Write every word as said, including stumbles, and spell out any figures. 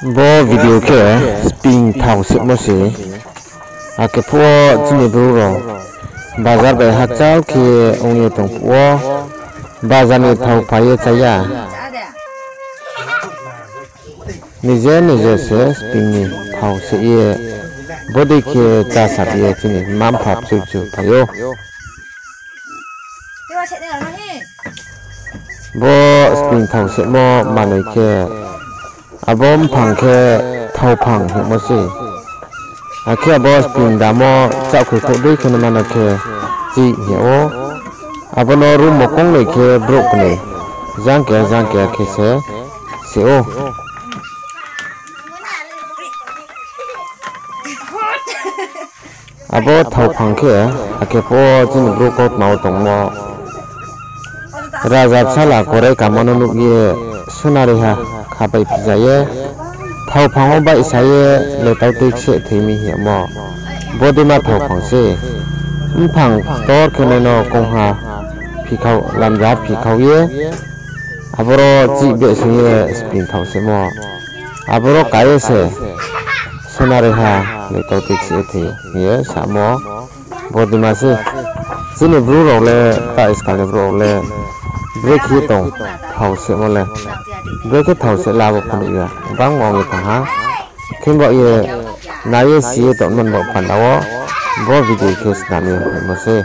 Bo video khe spring thao sehmo se. Akhe phuh wo chini bru rao bazar bai hakchal khe ong ye tong phuh wo, bazar ni thao phai ye chá ya. Nije nije se spring ni thao seh ye, bodei khe chá sap ye chini mma-mpha bchoi bchoi phai ou. Bo spring thao sehmo manoi khe, abo mphang khe thao phang hingmo se. Akhe abo spring damo chaohkhoi khouh dei khe no mano khe chih hing ou. Abo no rumo kongnoi khe brouh knoi jang keha jang keha khe se se ou. Abo thao phang khe, akhe pho chini bru kautma wo tongmo raja bsala korai kamo no nuh ye, sunariha khapai phiza ye, thao phang wo baihsa ye, letau tui kseh thoi mi hingmo. Bodima thao phang se, mphang ktor khe nai no kongha phikhau, lamja phikhau ye, aboro chih behsing ye spring thao sehmo. Aboro ka ye se, sunariha letau tui kseh thoi hing ye samo. Bodima se, chini bru rao le, ta iskal ni bru rao le, brekhe tong thao sehmo le, brekhe thao seh la abo pho nuh ya, gbangma ong ye tong ha. Khemba ye, nai ye si ye tongmo ni baoh panda wo, bo video khe snam ye hingmo se.